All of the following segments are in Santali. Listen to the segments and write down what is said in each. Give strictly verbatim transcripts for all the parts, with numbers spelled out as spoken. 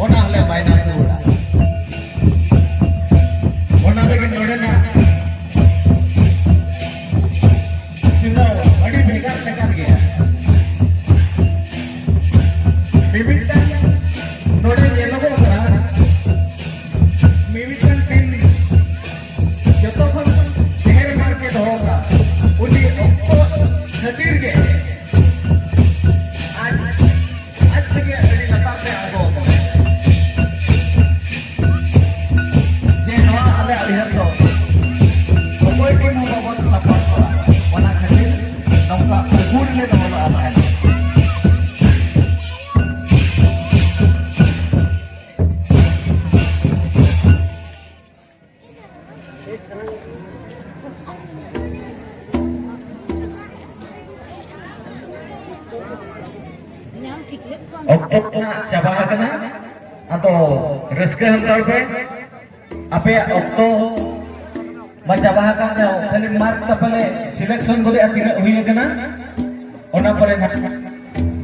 ᱚᱱᱟ ᱦᱚᱸᱞᱮ ᱵᱟᱭᱱᱟ ᱨᱩᱣᱟᱹᱲᱟ᱾ ᱚᱱᱟ ᱞᱟᱹᱜᱤᱫ ᱱᱚᱰᱮᱱᱟᱜ ᱪᱤᱱᱦᱟᱹ ᱟᱹᱰᱤ ᱵᱷᱮᱜᱟᱨ ᱵᱷᱮᱜᱟᱨ ᱜᱮᱭᱟ᱾ ᱢᱤᱢᱤᱫᱴᱟᱝ ᱱᱚᱰᱮ ᱧᱮᱞᱚᱜᱚᱜ ᱠᱟᱱᱟ, ᱢᱤᱢᱤᱫᱴᱟᱝ ᱴᱤᱢ ᱡᱚᱛᱚ ᱠᱷᱚᱱ ᱰᱷᱮᱨ ᱢᱟᱨᱠ ᱮ ᱫᱚᱦᱚ ᱠᱟᱜᱼᱟ, ᱩᱱᱤ ᱚᱠᱛᱚ ᱠᱷᱟᱹᱛᱤᱨ ᱜᱮ ᱟᱡ, ᱟᱡ ᱛᱮᱜᱮ ᱟᱹᱰᱤ ᱞᱟᱛᱟᱨ ᱛᱮ ᱟᱬᱜᱚ ᱟᱠᱟᱱᱟ᱾ ᱡᱮ ᱱᱚᱣᱟ ᱟᱞᱮ ᱩᱭᱦᱟᱹᱨ ᱫᱚ ᱚᱠᱚᱭ ᱴᱷᱮᱱ ᱦᱚᱸ ᱵᱟᱵᱚᱱ ᱥᱟᱯᱚᱨᱴ ᱠᱚᱣᱟ, ᱚᱱᱟ ᱠᱷᱟᱹᱛᱤᱨ ᱱᱚᱝᱠᱟ ᱩᱠᱩ ᱨᱮᱞᱮ ᱫᱚᱦᱚ ᱞᱮᱫᱼᱟ ᱛᱟᱦᱮᱸᱫ᱾ ᱚᱠᱛᱚ ᱠᱚ ᱦᱟᱸᱜ ᱪᱟᱵᱟ ᱟᱠᱟᱱᱟ, ᱟᱫᱚ ᱨᱟᱹᱥᱠᱟᱹ ᱦᱟᱛᱟᱲ ᱯᱮ᱾ ᱟᱯᱮᱭᱟᱜ ᱚᱠᱛᱚ ᱢᱟ ᱪᱟᱵᱟ ᱟᱠᱟᱱ ᱨᱮᱦᱚᱸ, ᱠᱷᱟᱹᱞᱤ ᱢᱟᱨᱠ ᱛᱟᱯᱮ ᱞᱮ ᱥᱤᱞᱮᱠᱥᱚᱱ ᱜᱚᱫᱮᱜᱼᱟ ᱛᱤᱱᱟᱹᱜ ᱦᱩᱭ ᱟᱠᱟᱱᱟ, ᱚᱱᱟ ᱯᱚᱨᱮ ᱱᱟᱜ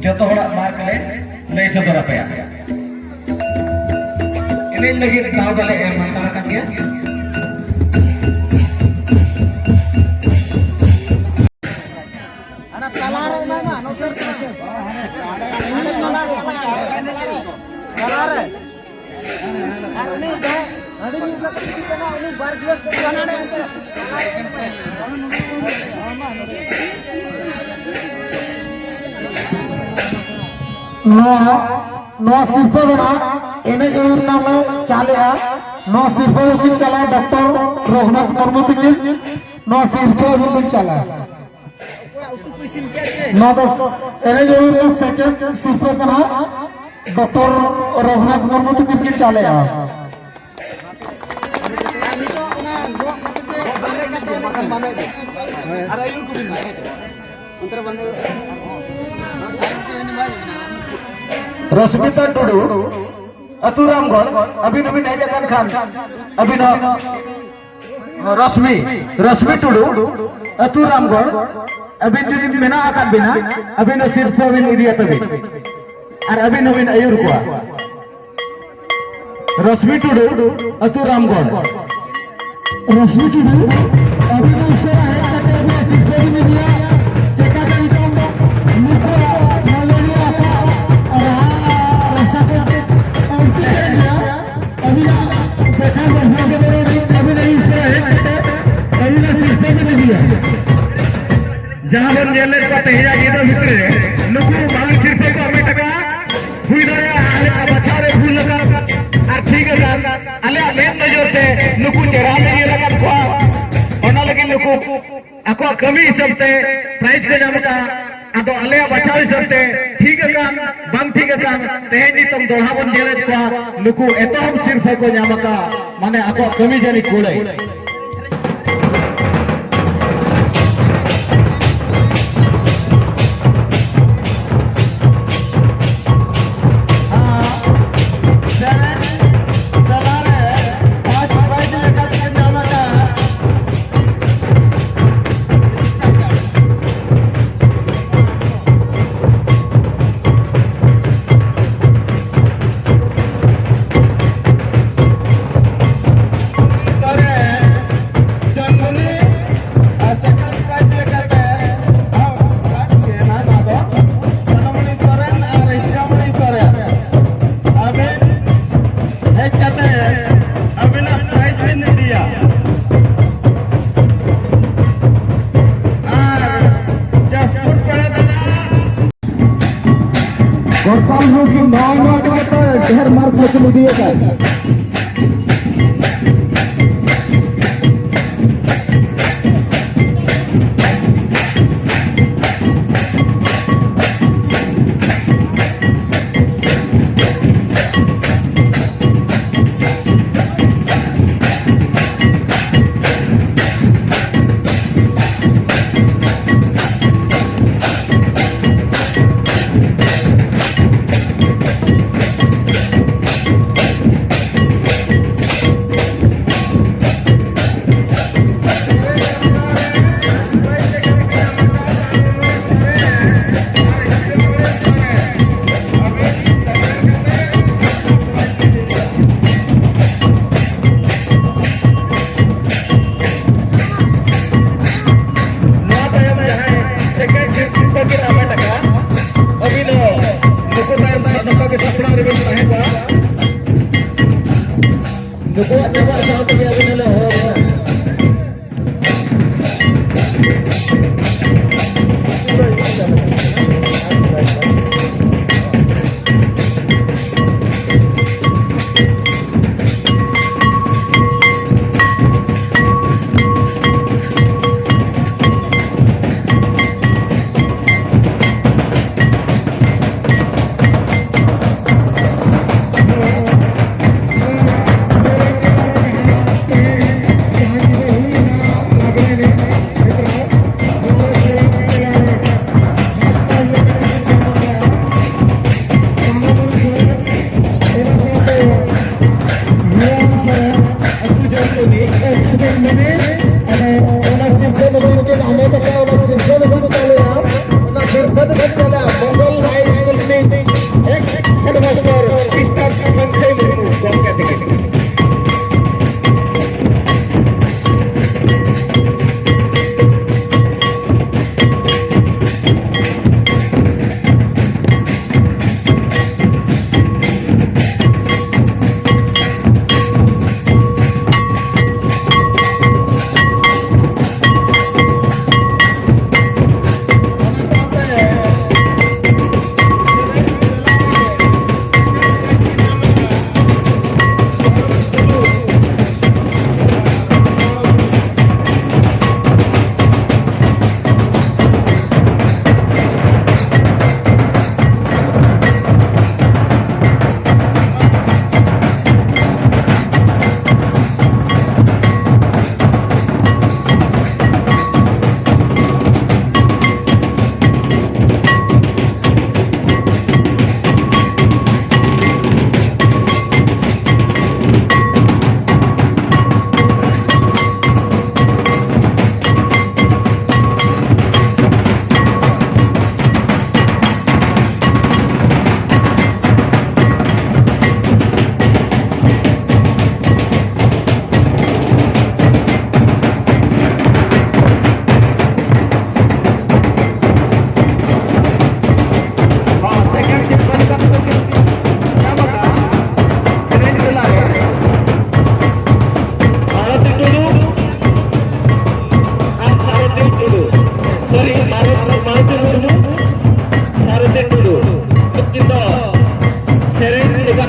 ᱡᱚᱛᱚ ᱦᱚᱲᱟᱜ ᱢᱟᱨᱠ ᱞᱮ ᱞᱟᱹᱭ ᱥᱚᱫᱚᱨ ᱟᱯᱮᱭᱟ᱾ ᱮᱱᱮᱡ ᱞᱟᱹᱜᱤᱫ ᱫᱟᱣ ᱫᱚᱞᱮ ᱮᱢ ᱦᱟᱛᱟᱲ ᱟᱠᱟᱫ ᱜᱮᱭᱟ᱾ ᱚᱱᱟ ᱛᱟᱞᱟ ᱨᱮ ᱮᱢᱟᱭ ᱢᱟ, ᱱᱚᱛᱮ ᱨᱮ᱾ ᱚᱸᱰᱮ ᱛᱟᱞᱟ ᱨᱮ ᱮᱢᱟᱭ ᱢᱟ᱾ ᱛᱟᱞᱟ ᱨᱮ᱾ ᱟᱨ ᱩᱱᱤ ᱡᱟᱦᱟᱸᱭ ᱦᱟᱺᱰᱤ ᱧᱩ ᱠᱟᱛᱮ ᱜᱤᱛᱤᱡ ᱠᱟᱱᱟ, ᱩᱱᱤ ᱵᱟᱨ ᱜᱤᱞᱟᱹᱥ ᱠᱟᱛᱮ ᱦᱟᱱᱟ ᱨᱮ ᱮᱢ ᱠᱟᱱᱟ᱾ ᱱᱚᱣᱟ, ᱱᱚᱣᱟ ᱥᱤᱨᱯᱟᱹ ᱫᱚ ᱱᱟᱦᱟᱜ ᱮᱱᱮᱡ ᱟᱹᱭᱩᱨ ᱨᱮᱱᱟᱜ ᱞᱮ ᱪᱟᱞᱮᱜᱼᱟ᱾ ᱱᱚᱣᱟ ᱥᱤᱨᱯᱟᱹ ᱫᱚ ᱠᱤᱱ ᱪᱟᱞᱟᱜᱼᱟ ᱰᱚᱠᱴᱚᱨ ᱨᱚᱜᱷᱩᱱᱟᱛᱷ ᱢᱩᱨᱢᱩ ᱛᱤᱠᱤᱱ᱾ ᱱᱚᱣᱟ ᱥᱤᱨᱯᱟᱹ ᱟᱹᱜᱩ ᱠᱤᱱ ᱪᱟᱞᱟᱜᱼᱟ᱾ ᱱᱚᱣᱟ ᱫᱚ ᱮᱱᱮᱡ ᱟᱹᱭᱩᱨ ᱨᱮᱱᱟᱜ ᱥᱮᱠᱮᱱᱰ ᱥᱤᱨᱯᱟᱹ ᱠᱟᱱᱟ, ᱰᱚᱠᱴᱚᱨ ᱨᱚᱜᱷᱩᱱᱟᱛᱷ ᱢᱩᱨᱢᱩ ᱛᱤᱠᱤᱱ ᱠᱤᱱ ᱪᱟᱞᱮᱜᱼᱟ᱾ ᱨᱚᱥᱢᱤᱛᱟ ᱴᱩᱰᱩ, ᱟᱹᱛᱩ ᱨᱟᱢᱜᱚᱲ, ᱟᱹᱵᱤᱱ ᱦᱚᱸᱵᱤᱱ ᱦᱮᱡ ᱟᱠᱟᱱ ᱠᱷᱟᱱ ᱟᱹᱵᱤᱱ ᱦᱚᱸ ᱨᱚᱥᱢᱤ, ᱨᱚᱥᱢᱤ ᱴᱩᱰᱩ, ᱟᱹᱛᱩ ᱨᱟᱢᱜᱚᱲ, ᱟᱹᱵᱤᱱ ᱡᱩᱫᱤ ᱢᱮᱱᱟᱜ ᱟᱠᱟᱫ ᱵᱤᱱᱟ, ᱟᱹᱵᱤᱱ ᱫᱚ ᱥᱤᱨᱯᱟᱹ ᱵᱤᱱ ᱤᱫᱤᱭᱟ ᱛᱟᱹᱵᱤᱱ᱾ ᱟᱨ ᱟᱹᱵᱤᱱ ᱦᱚᱸᱵᱤᱱ ᱟᱹᱭᱩᱨ ᱠᱚᱣᱟ᱾ ᱨᱚᱥᱢᱤ ᱴᱩᱰᱩ, ᱟᱹᱛᱩ ᱨᱟᱢᱜᱚᱲ᱾ ᱨᱚᱥᱢᱤ ᱴᱩᱰᱩ, ᱟᱹᱵᱤᱱ ᱩᱥᱟᱹᱨᱟ ᱦᱮᱡ ᱠᱟᱛᱮ ᱟᱹᱵᱤᱱᱟᱜ ᱥᱤᱨᱯᱟᱹ ᱵᱤᱱ ᱤᱫᱤᱭᱟ᱾ ᱪᱮᱠᱟᱛᱮ ᱱᱤᱛᱚᱝ ᱱᱩᱠᱩᱣᱟᱜ ᱢᱟᱞᱚᱱᱤᱭᱟᱹ ᱟᱠᱚᱣᱟᱜ ᱨᱟᱦᱟ ᱨᱟᱥᱟ ᱠᱚ ᱟᱹᱲᱛᱤ ᱠᱮᱫ ᱜᱮᱭᱟ᱾ ᱟᱹᱵᱤᱱᱟᱜ ᱵᱮᱠᱷᱟᱱ ᱵᱟᱠᱷᱟᱱ ᱠᱚ ᱵᱟᱹᱱᱩᱜ ᱟᱹᱱᱤᱡ, ᱟᱹᱵᱤᱱ ᱟᱹᱰᱤ ᱩᱥᱟᱹᱨᱟ ᱦᱮᱡ ᱠᱟᱛᱮ ᱟᱹᱵᱤᱱᱟᱜ ᱥᱤᱨᱯᱟᱹ ᱵᱤᱱ ᱤᱫᱤᱭᱟ᱾ ᱡᱟᱦᱟᱸ ᱵᱚᱱ ᱧᱮᱞ ᱞᱮᱫ ᱠᱚᱣᱟ ᱛᱮᱦᱮᱧᱟᱜ ᱧᱤᱫᱟᱹ ᱵᱷᱤᱛᱨᱤ ᱨᱮ, ᱱᱩᱠᱩ ᱢᱟᱨᱟᱝ ᱥᱤᱨᱯᱟᱹ ᱠᱚ ᱦᱟᱢᱮᱴ ᱟᱠᱟᱫᱼᱟ᱾ ᱦᱩᱭ ᱫᱟᱲᱮᱭᱟᱜᱼᱟ ᱟᱞᱮᱭᱟᱜ ᱵᱟᱪᱷᱟᱣ ᱨᱮ ᱵᱷᱩᱞ ᱟᱠᱟᱱ, ᱟᱨ ᱴᱷᱤᱠ ᱟᱠᱟᱱ, ᱟᱞᱮᱭᱟᱜ ᱢᱮᱫ ᱱᱚᱡᱚᱨ ᱛᱮ ᱱᱩᱠᱩ ᱪᱮᱦᱨᱟ ᱞᱮ ᱧᱮᱞ ᱟᱠᱟᱫ ᱠᱚᱣᱟ᱾ ᱚᱱᱟ ᱞᱟᱹᱜᱤᱫ ᱱᱩᱠᱩ ᱟᱠᱚᱣᱟᱜ ᱠᱟᱹᱢᱤ ᱦᱤᱥᱟᱹᱵ ᱛᱮ ᱯᱨᱟᱭᱤᱡᱽ ᱠᱚ ᱧᱟᱢ ᱟᱠᱟᱫᱼᱟ᱾ ᱟᱫᱚ ᱟᱞᱮᱭᱟᱜ ᱵᱟᱪᱷᱟᱣ ᱦᱤᱥᱟᱹᱵ ᱛᱮ ᱴᱷᱤᱠ ᱟᱠᱟᱱ, ᱵᱟᱝ ᱴᱷᱤᱠ ᱟᱠᱟᱱ, ᱛᱮᱦᱮᱧ ᱱᱤᱛᱚᱝ ᱫᱚᱦᱲᱟ ᱵᱚᱱ ᱧᱮᱞᱮᱫ ᱠᱚᱣᱟ, ᱱᱩᱠᱩ ᱮᱛᱚᱦᱚᱵ ᱥᱤᱨᱯᱷᱟᱹ ᱠᱚ ᱧᱟᱢ ᱟᱠᱟᱫᱼᱟ, ᱢᱟᱱᱮ ᱟᱠᱚᱣᱟᱜ ᱠᱟᱹᱢᱤ ᱡᱟᱹᱱᱤᱡ ᱠᱩᱲᱟᱹᱭ᱾ ᱥᱚᱨᱮᱱ ᱟᱨ ᱦᱤᱡᱲᱟᱢᱚᱬᱤ ᱥᱚᱨᱮᱱ, ᱟᱵᱮᱱ ᱦᱮᱡ ᱠᱟᱛᱮ ᱟᱵᱮᱱᱟᱜ ᱯᱨᱟᱭᱤᱡᱽ ᱵᱮᱱ ᱤᱫᱤᱭᱟ᱾ ᱟᱨ ᱡᱟᱥᱯᱩᱨ ᱯᱟᱲᱟ ᱫᱟᱬᱟ ᱜᱚᱨᱯᱟᱞ ᱨᱩᱜᱤ ᱱᱚᱣᱟ ᱱᱚᱣᱟ ᱤᱫᱤ ᱠᱟᱛᱮ ᱰᱷᱮᱨ ᱢᱟᱨ ᱠᱚ ᱤᱫᱤᱭᱟᱠᱟᱫ᱾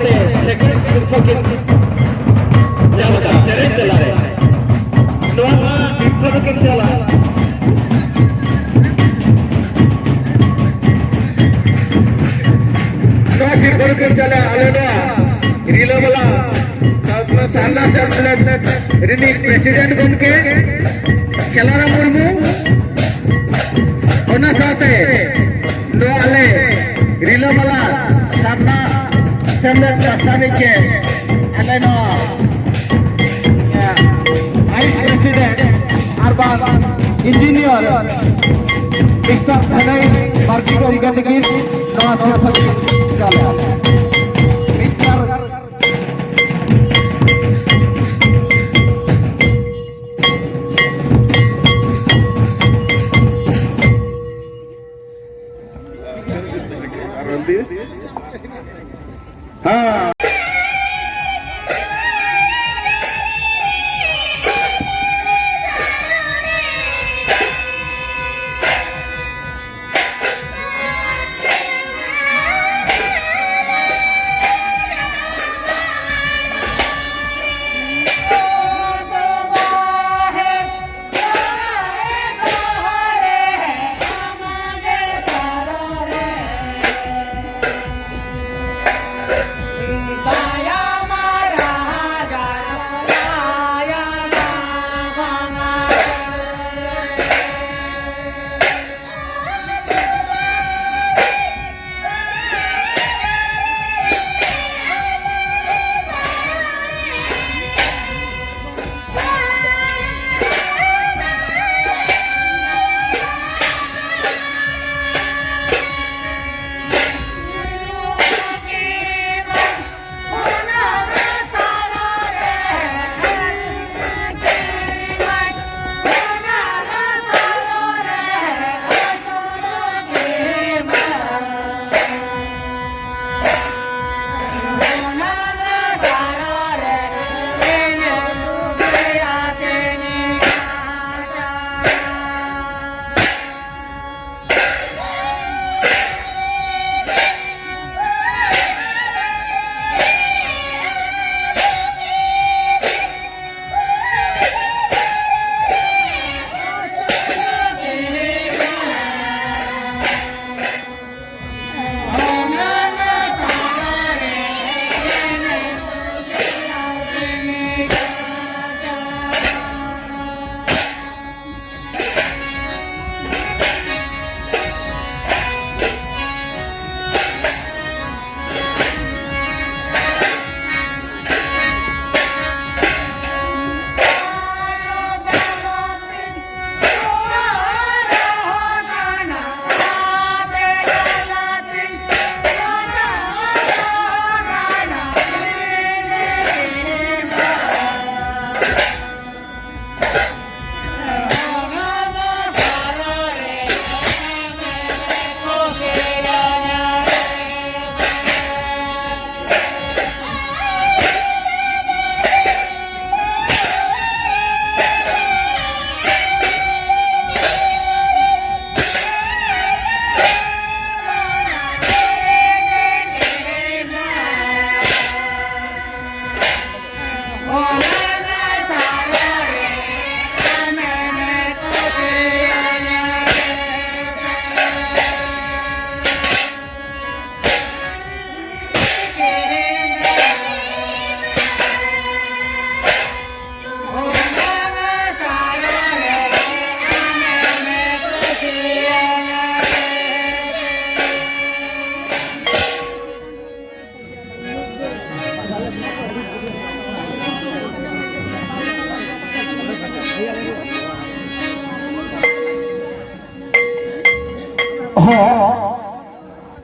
ᱥᱮᱠᱮᱱᱰ ᱥᱤᱨᱯᱷᱟᱹ ᱠᱤᱱ ᱧᱟᱢ ᱟᱠᱟᱫ ᱥᱮᱨᱮᱧ ᱛᱟᱞᱟᱨᱮ᱾ ᱱᱚᱣᱟ ᱢᱟ ᱥᱤᱨᱯᱷᱟᱹ ᱫᱚᱠᱤᱱ ᱪᱟᱞᱟᱜ᱾ ᱱᱚᱣᱟ ᱥᱤᱨᱯᱷᱟᱹ ᱫᱚᱠᱤᱱ ᱪᱟᱞᱟᱜ ᱟᱞᱮ ᱱᱚᱣᱟ ᱨᱤᱞᱟᱹᱢᱟᱞᱟ ᱥᱟᱨᱱᱟ ᱥᱮᱢᱞᱮᱫ ᱨᱤᱱᱤᱡ ᱯᱨᱮᱥᱤᱰᱮᱱᱴ ᱜᱚᱢᱠᱮ ᱠᱷᱮᱞᱟᱨᱟᱢ ᱢᱩᱨᱢᱩ, ᱚᱱᱟ ᱥᱟᱶᱛᱮ ᱱᱚᱣᱟ ᱟᱞᱮ ᱨᱤᱞᱟᱹᱢᱟᱞᱟ ᱥᱟᱨᱱᱟ ᱥᱮᱢᱞᱮᱫ ᱯᱟᱥᱴᱟ ᱨᱮᱱ ᱜᱮ ᱟᱞᱮ ᱱᱚᱣᱟ ᱵᱷᱟᱭᱤᱥ ᱯᱨᱮᱥᱤᱰᱮᱱᱴ ᱟᱨ ᱵᱟᱝ ᱤᱧᱡᱤᱱᱤᱭᱟᱨ ᱢᱤᱥᱴᱟᱨ ᱵᱷᱟᱹᱱᱟᱹᱭ ᱢᱟᱨᱰᱤ ᱜᱚᱢᱠᱮ ᱛᱟᱹᱠᱤᱱ ᱱᱚᱣᱟ ᱥᱤᱨᱯᱷᱟᱹ ᱠᱤᱱ ᱪᱟᱞᱟ᱾ ᱢᱤᱥᱴᱟᱨ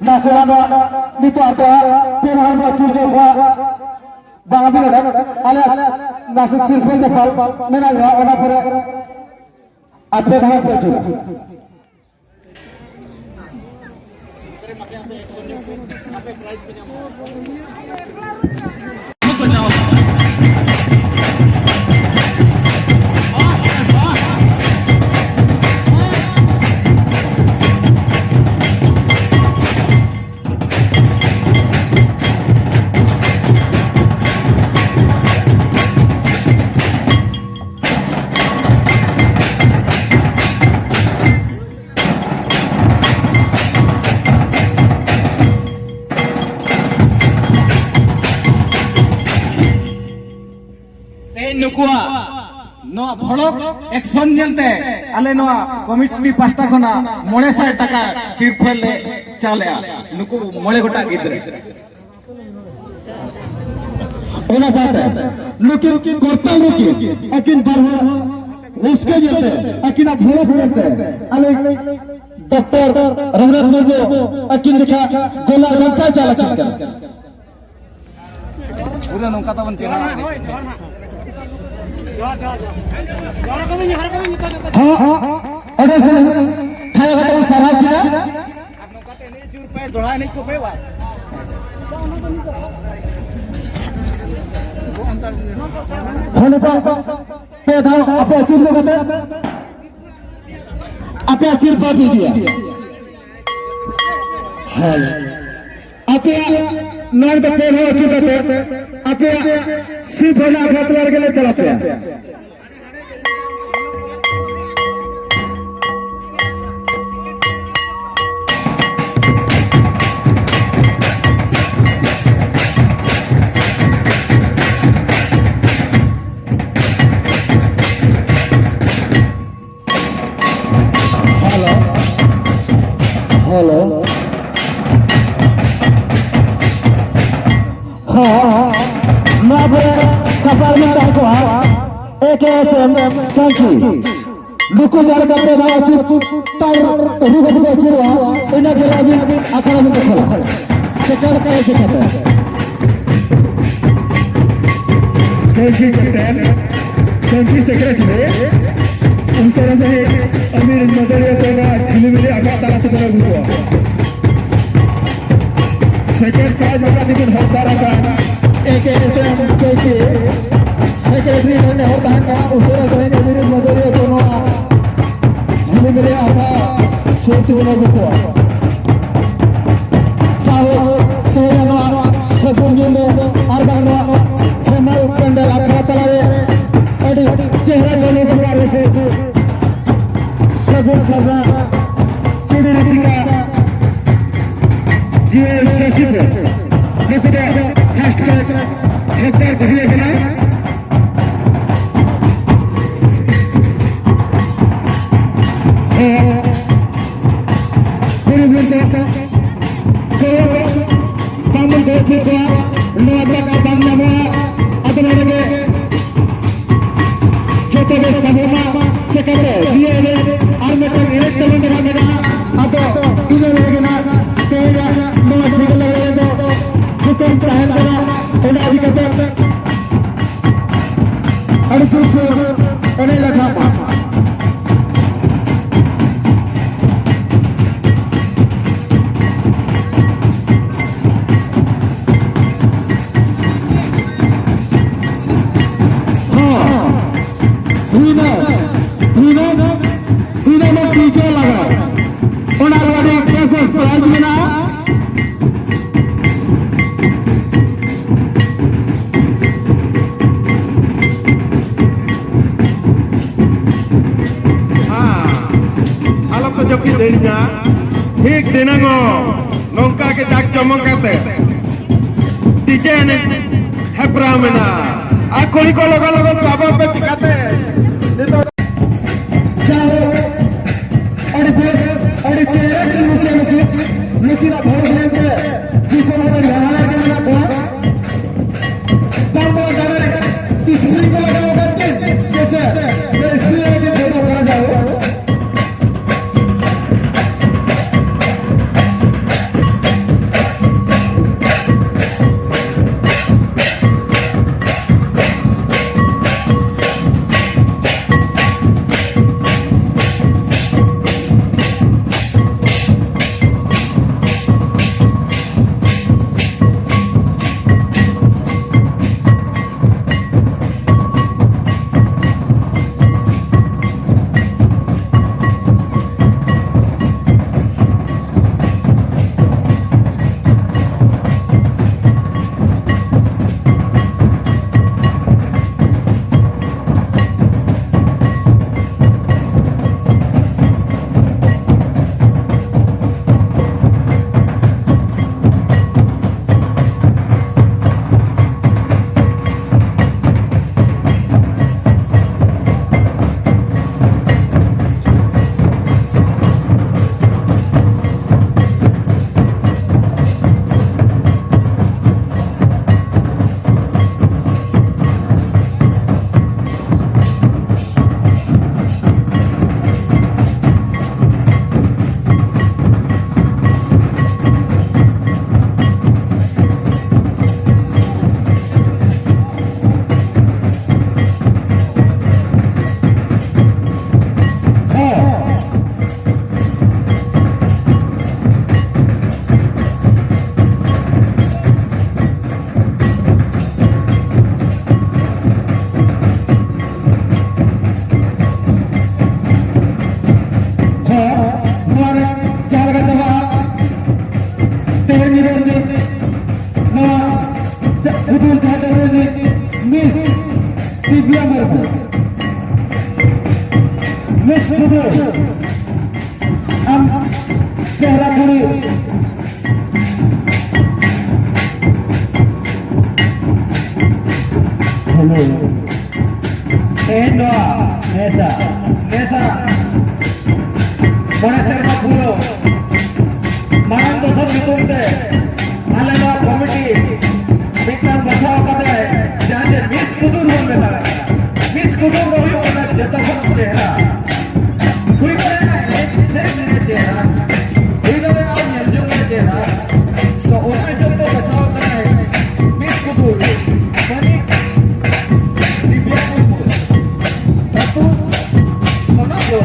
ᱱᱟᱥᱮᱱᱟᱜ ᱱᱚᱣᱟ ᱱᱤᱛᱚᱜ ᱟᱯᱮ ᱯᱮ ᱦᱚᱲ ᱵᱚ ᱟᱹᱪᱩᱨ ᱠᱮᱫ ᱠᱚᱣᱟ᱾ ᱵᱟᱝ ᱟᱹᱵᱤᱱ ᱱᱚᱰᱮ ᱟᱞᱮ ᱱᱟᱥᱮ ᱥᱤᱨᱯᱟᱹ ᱧᱟᱯᱟᱢ ᱢᱮᱱᱟᱜ ᱜᱮᱭᱟ, ᱚᱱᱟ ᱯᱚᱨᱮ ᱟᱯᱮ ᱫᱷᱟᱨᱟ ᱯᱮ ᱟᱹᱪᱩᱨᱟ᱾ ᱛᱮᱦᱮᱧ ᱱᱩᱠᱩᱣᱟᱜ ᱱᱚᱣᱟ ᱵᱷᱚᱲᱚᱠ ᱮᱠᱥᱚᱱ ᱧᱮᱞᱛᱮ ᱟᱞᱮ ᱱᱚᱣᱟ ᱠᱚᱢᱤᱴᱤ ᱯᱟᱦᱴᱟ ᱠᱷᱚᱱᱟᱜ ᱢᱚᱬᱮ ᱥᱟᱭ ᱴᱟᱠᱟ ᱥᱤᱨᱯᱷᱟᱹ ᱞᱮ ᱪᱟᱞᱮᱜᱼᱟ ᱱᱩᱠᱩ ᱢᱚᱬᱮ ᱜᱚᱴᱟᱝ ᱜᱤᱫᱽᱨᱟᱹ᱾ ᱚᱱᱟ ᱥᱟᱶᱛᱮ ᱱᱩᱠᱤᱱ ᱠᱚᱨᱛᱟᱞ ᱱᱩᱠᱤᱱ ᱟᱹᱠᱤᱱ ᱵᱟᱨ ᱦᱚᱲ ᱨᱟᱹᱥᱠᱟᱹ ᱧᱮᱞᱛᱮ, ᱟᱹᱠᱤᱱᱟᱜ ᱵᱷᱚᱲᱚᱠ ᱧᱮᱞᱛᱮ ᱟᱞᱮ ᱰᱚᱠᱴᱚᱨ ᱨᱚᱜᱷᱩᱱᱟᱛᱷ ᱢᱩᱨᱢᱩ ᱟᱹᱠᱤᱱ ᱡᱚᱠᱷᱟ ᱜᱚᱞᱟ ᱵᱟᱧᱪᱟᱣ ᱪᱟᱞ ᱟᱹᱠᱤᱱ ᱠᱟᱱᱟ᱾ ᱯᱩᱨᱟᱹ ᱱᱚᱝᱠᱟ ᱛᱟᱵᱚᱱ ᱪᱮᱦᱨᱟ᱾ ᱦᱚᱸ, ᱚᱸᱰᱮ ᱥᱮ ᱛᱷᱟᱭᱚ ᱠᱟᱛᱮ ᱵᱚᱱ ᱥᱟᱨᱦᱟᱣ ᱠᱤᱱᱟ᱾ ᱟᱨ ᱱᱚᱝᱠᱟ ᱛᱮ ᱮᱱᱮᱡ ᱟᱹᱪᱩᱨ ᱯᱮ, ᱫᱚᱦᱲᱟ ᱮᱱᱮᱡ ᱠᱚᱯᱮ, ᱵᱟᱥ᱾ ᱦᱚᱸ, ᱱᱤᱛᱚᱜ ᱯᱮ ᱫᱷᱟᱣ ᱟᱯᱮ ᱟᱹᱪᱩᱨ ᱧᱚᱜ ᱠᱟᱛᱮ ᱟᱯᱮᱭᱟᱜ ᱥᱤᱨᱯᱟᱹ ᱯᱮ ᱤᱫᱤᱭᱟ᱾ ᱦᱳᱭ᱾ ᱟᱯᱮᱭᱟᱜ ᱱᱚᱣᱟ ᱫᱚ ᱯᱮ ᱫᱷᱟᱣ ᱟᱹᱪᱩᱨ ᱠᱟᱛᱮ ᱟᱯᱮᱭᱟᱜ ᱥᱤᱨᱯᱟᱹ ᱨᱮᱱᱟᱜ ᱵᱟᱯᱞᱟ ᱨᱮᱜᱮ ᱞᱮ ᱪᱟᱞᱟᱜ ᱯᱮᱭᱟ᱾ Hello, hello. ᱦᱚᱸ, ᱱᱚᱣᱟ ᱯᱚᱨᱮ ᱥᱟᱯᱲᱟᱣ ᱢᱮ ᱛᱟᱦᱮᱸ ᱠᱚᱜᱼᱟ ᱮ ᱠᱮ ᱮᱥ ᱮᱢ ᱠᱟᱹᱧᱪᱤ᱾ ᱱᱩᱠᱩ ᱡᱟᱦᱟᱸ ᱞᱮᱠᱟ ᱯᱮ ᱫᱷᱟᱣ ᱟᱹᱪᱩᱨ ᱛᱟᱨ ᱨᱩ ᱠᱟᱛᱮ ᱠᱚ ᱟᱹᱪᱩᱨᱚᱜᱼᱟ, ᱤᱱᱟᱹ ᱯᱚᱨᱮ ᱟᱹᱵᱤᱱ ᱟᱠᱷᱲᱟ ᱵᱤᱱ ᱫᱚᱠᱷᱚᱞᱟ᱾ ᱥᱮᱠᱮᱱᱰ ᱯᱮ ᱥᱮᱠᱮᱱᱰ ᱨᱮ᱾ ᱠᱟᱹᱡᱤ ᱠᱮᱯᱴᱮᱱ, ᱠᱟᱹᱡᱤ ᱥᱮᱠᱨᱮᱴᱟᱨᱤ, ᱩᱥᱟᱹᱨᱟ ᱥᱟᱺᱦᱤᱡ ᱟᱹᱢᱤᱨ ᱢᱟᱹᱫᱟᱹᱲᱤᱭᱟᱹ ᱠᱚ ᱱᱚᱣᱟ ᱡᱷᱤᱞᱤᱢᱤᱞᱤ ᱟᱠᱷᱲᱟ ᱛᱟᱞᱟ ᱛᱮᱵᱚᱱ ᱟᱹᱜᱩ ᱠᱚᱣᱟ᱾ ᱥᱮᱠᱨᱮᱴ ᱯᱟᱸᱪ ᱵᱟᱠᱷᱨᱟ ᱛᱮᱵᱚᱱ ᱦᱚᱨᱫᱟᱨ ᱟᱠᱟᱱ ᱮ ᱠᱮ ᱮᱥ ᱮᱢ ᱠᱟᱹᱡᱤ ᱥᱮᱠᱨᱮᱴᱟᱨᱤ ᱱᱚᱰᱮ ᱦᱚᱨ ᱛᱟᱦᱮᱱ ᱠᱟᱱᱟ, ᱩᱥᱟᱹᱨᱟ ᱥᱟᱺᱦᱤᱡ ᱟᱹᱢᱤᱨ ᱢᱟᱹᱫᱟᱹᱲᱤᱭᱟᱹ ᱠᱚ ᱱᱚᱣᱟ ᱡᱷᱤᱞᱤᱢᱤᱞᱤ ᱟᱠᱷᱲᱟ ᱥᱩᱨ ᱛᱮᱵᱚᱱ ᱟᱹᱜᱩ ᱠᱚᱣᱟ᱾ ᱡᱟᱭᱦᱳᱠ, ᱛᱮᱦᱮᱧ ᱱᱚᱣᱟ ᱥᱟᱹᱜᱩᱱ ᱧᱤᱫᱟᱹ ᱟᱨ ᱵᱟᱝ ᱱᱚᱣᱟ ᱦᱮᱢᱟᱞ ᱯᱟᱱᱰᱟᱞ ᱟᱠᱷᱲᱟ ᱛᱟᱞᱟᱨᱮ ᱟᱹᱰᱤ ᱪᱮᱦᱨᱟ ᱜᱟᱹᱞᱤ ᱵᱚᱸᱜᱟ ᱨᱮ ᱥᱟᱹᱜᱩᱱ ᱥᱟᱨᱱᱟ ᱪᱤᱲᱤ ᱨᱩᱥᱤᱠᱟ ᱡᱤᱭᱚᱱ ᱪᱟᱹᱥᱤ ᱠᱚ ᱱᱩᱠᱩ ᱫᱚ ᱯᱷᱟᱥᱴ ᱠᱞᱟᱥ ᱦᱚᱠᱫᱟᱨ ᱠᱚ ᱦᱩᱭ ᱟᱠᱟᱱᱟ᱾ ᱦᱮᱸ, ᱠᱩᱲᱤ ᱵᱚᱱ ᱫᱚᱦᱚ ᱠᱚᱣᱟ᱾ ᱠᱚ ᱵᱟᱝᱵᱚᱱ ᱫᱚᱦᱚ ᱦᱚᱪᱚ ᱠᱚᱣᱟ᱾ ᱱᱚᱣᱟ ᱴᱟᱠᱟ ᱵᱟᱝ ᱧᱟᱢᱚᱜᱼᱟ᱾ ᱟᱫᱚ ᱱᱚᱰᱮ ᱜᱮ ᱡᱚᱛᱚ ᱜᱮ ᱥᱟᱵᱚᱜ ᱢᱟ᱾ ᱪᱮᱠᱟᱛᱮ ᱱᱤᱭᱟᱹ ᱮᱱᱮᱡ ᱟᱨ ᱢᱤᱫᱴᱟᱝ ᱮᱱᱮᱡ ᱛᱟᱵᱚᱱ ᱡᱟᱦᱟᱸ ᱢᱮᱱᱟᱜᱼᱟ, ᱟᱫᱚ ᱤᱱᱟᱹ ᱨᱮᱜᱮ ᱱᱟᱜ ᱛᱮᱦᱮᱧᱟᱜ ᱱᱚᱣᱟ ᱥᱤᱸᱜᱟᱹ ᱞᱟᱜᱽᱲᱮ ᱫᱚ ᱛᱷᱩᱠᱟᱹᱢ ᱛᱟᱦᱮᱱ ᱠᱟᱱᱟ᱾ ᱚᱱᱟ ᱤᱫᱤ ᱠᱟᱛᱮ ᱟᱹᱰᱤ ᱥᱩᱨ ᱥᱩᱨ ᱮᱱᱮᱡ ᱞᱮᱠᱷᱟᱱ ᱢᱟ᱾ ᱦᱚᱸ, ᱦᱩᱭᱱᱟ, ᱦᱩᱭᱱᱟ, ᱦᱩᱭᱱᱟ ᱢᱟ ᱯᱤᱡᱟ ᱞᱟᱜᱟᱣ᱾ ᱚᱱᱟ ᱨᱮ ᱟᱹᱰᱤ ᱵᱮᱥ ᱵᱮᱥ ᱯᱨᱟᱭᱤᱡᱽ ᱢᱮᱱᱟᱜᱼᱟ᱾ ᱦᱮᱸ, ᱟᱞᱚ ᱠᱚ ᱡᱟᱹᱯᱤᱫ ᱫᱟᱲᱮᱭᱟᱜᱼᱟ᱾ ᱴᱷᱤᱠ ᱫᱷᱤᱱᱟᱹᱝ ᱦᱚᱸ ᱱᱚᱝᱠᱟ ᱜᱮ ᱡᱟᱠ ᱡᱚᱢᱚᱠ ᱠᱟᱛᱮ ᱰᱤᱡᱮ ᱮᱱᱮᱡ ᱦᱮᱯᱨᱟᱣ ᱢᱮᱱᱟᱜᱼᱟ᱾ ᱟᱨ ᱠᱩᱲᱤ ᱠᱚ ᱞᱚᱜᱚᱱ ᱞᱚᱜᱚᱱ ᱥᱟᱵᱚᱜ ᱯᱮ, ᱪᱤᱠᱟᱛᱮ ᱱᱤᱛᱚᱜ ᱡᱟᱭᱦᱳᱠ, ᱟᱹᱰᱤ ᱵᱮᱥ, ᱟᱹᱰᱤ ᱪᱮᱦᱨᱟ ᱠᱤᱱ ᱱᱩᱠᱤᱱ, ᱱᱩᱠᱤᱱ, ᱱᱩᱠᱤᱱᱟᱜ ᱵᱷᱚᱲᱚᱥ ᱧᱮᱞᱛᱮ ᱫᱤᱥᱚᱢ ᱦᱚᱲ ᱦᱟᱦᱟᱲᱟ ᱜᱮ ᱢᱮᱱᱟᱜ ᱠᱚᱣᱟ᱾ ᱵᱟᱝ ᱵᱚᱱ ᱫᱟᱲᱮ, ᱤᱥᱛᱨᱤ ᱠᱚ ᱞᱟᱜᱟᱣ ᱟᱠᱟᱫ ᱠᱤᱱ, ᱪᱮ ᱪᱮᱫ? ᱱᱩᱭ ᱤᱥᱛᱨᱤ ᱞᱟᱹᱜᱤᱫ ᱡᱚᱛᱚ ᱠᱚᱲᱟ ᱡᱟᱣ ᱢᱤᱥ ᱫᱤᱵᱽᱭᱟ ᱢᱩᱨᱢᱩ, ᱢᱤᱥ ᱴᱩᱰᱩ, ᱟᱢ ᱪᱮᱦᱨᱟ ᱠᱩᱲᱤ᱾ ᱦᱮᱞᱳ᱾ ᱛᱮᱦᱮᱧ ᱱᱚᱣᱟ ᱱᱮᱥᱟ, ᱱᱮᱥᱟ ᱢᱚᱬᱮ ᱥᱮᱨᱢᱟ ᱯᱩᱨᱟᱹᱣ ᱢᱟᱨᱟᱝ ᱫᱚᱥᱚᱨ ᱧᱩᱛᱩᱢ ᱛᱮ ᱟᱞᱮ ᱱᱚᱣᱟ ᱠᱚᱢᱤᱴᱤ ᱢᱤᱫᱴᱟᱝ ᱵᱟᱪᱷᱟᱣ ᱠᱟᱛᱮ ᱡᱟᱦᱟᱸ ᱡᱮ ᱢᱤᱥ ᱠᱩᱫᱩᱨ ᱵᱚᱱ ᱢᱮᱛᱟᱜ ᱠᱟᱱᱟ, ᱢᱤᱥ ᱠᱩᱫᱩᱨ ᱫᱚ ᱦᱩᱭᱩᱜ ᱠᱟᱱᱟ ᱡᱚᱛᱚ ᱠᱷᱚᱱ ᱪᱮᱦᱨᱟ, ᱦᱩᱭ ᱫᱟᱲᱮᱭᱟᱜᱼᱟ ᱮᱱᱮᱡ ᱥᱮᱨᱮᱧ ᱨᱮ ᱪᱮᱦᱨᱟ, ᱦᱩᱭ ᱫᱟᱲᱮᱭᱟᱜᱼᱟ ᱧᱮᱞ ᱡᱚᱝ ᱨᱮ ᱪᱮᱦᱨᱟ᱾ ᱛᱚ ᱚᱱᱟ ᱦᱤᱥᱟᱹᱵ ᱛᱮ ᱵᱟᱪᱷᱟᱣ ᱠᱟᱱᱟᱭ ᱢᱤᱥ ᱠᱩᱫᱩᱨ ᱢᱟᱹᱱᱤᱡ ᱫᱤᱵᱽᱭᱟ ᱢᱩᱨᱢᱩ, ᱟᱹᱛᱩ ᱥᱚᱱᱟᱯᱩᱨ,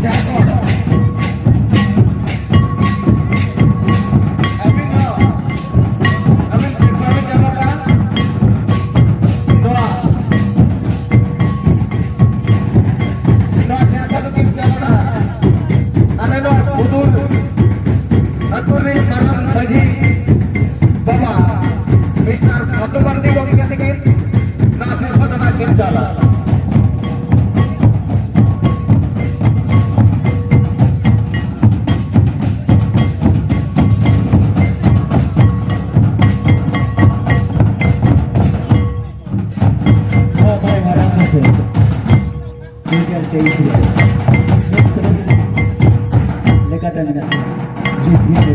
ᱡᱷᱟᱲᱠᱷᱚᱸᱰ᱾ ᱟᱹᱵᱤᱱ ᱦᱚᱸ ᱟᱹᱵᱤᱱ ᱥᱤᱨᱯᱟᱹ ᱵᱤᱱ ᱧᱟᱢ ᱟᱠᱟᱫ ᱱᱚᱣᱟ, ᱱᱚᱣᱟ ᱥᱤᱨᱯᱟᱹ ᱫᱚᱵᱤᱱ ᱪᱟᱞᱟᱜᱼᱟ᱾ ᱟᱞᱮ ᱱᱚᱣᱟ ᱵᱩᱫᱩᱨ ᱟᱹᱛᱩ ᱨᱤᱱ ᱢᱟᱨᱟᱝ ᱢᱟᱹᱡᱷᱤ ᱵᱟᱵᱟ ᱢᱤᱥᱴᱟᱨ ᱯᱷᱟᱹᱛᱩ ᱢᱟᱨᱰᱤ ᱜᱚᱢᱠᱮ ᱛᱤᱠᱤᱱ ᱱᱚᱣᱟ ᱥᱤᱨᱯᱟᱹ ᱫᱚ ᱱᱟᱜ ᱠᱤᱱ ᱪᱟᱞᱟ᱾ ᱦᱚᱸ, ᱢᱟᱨᱟᱝ ᱢᱟᱨᱟᱝ ᱢᱟᱹᱡᱷᱤ ᱫᱩ ᱦᱟᱡᱟᱨ ᱛᱮᱭᱤᱥ ᱨᱮ ᱞᱮᱠᱟᱛᱮ ᱢᱮᱱᱟᱜᱼᱟ᱾ ᱡᱤᱵᱽ ᱡᱤᱭᱟᱹᱞᱤ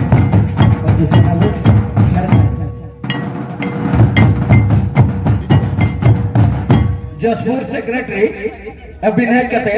ᱡᱟᱥᱯᱩᱨ ᱥᱮᱠᱨᱮᱴᱟᱨᱤ ᱟᱹᱵᱤᱱ ᱦᱮᱡ ᱠᱟᱛᱮ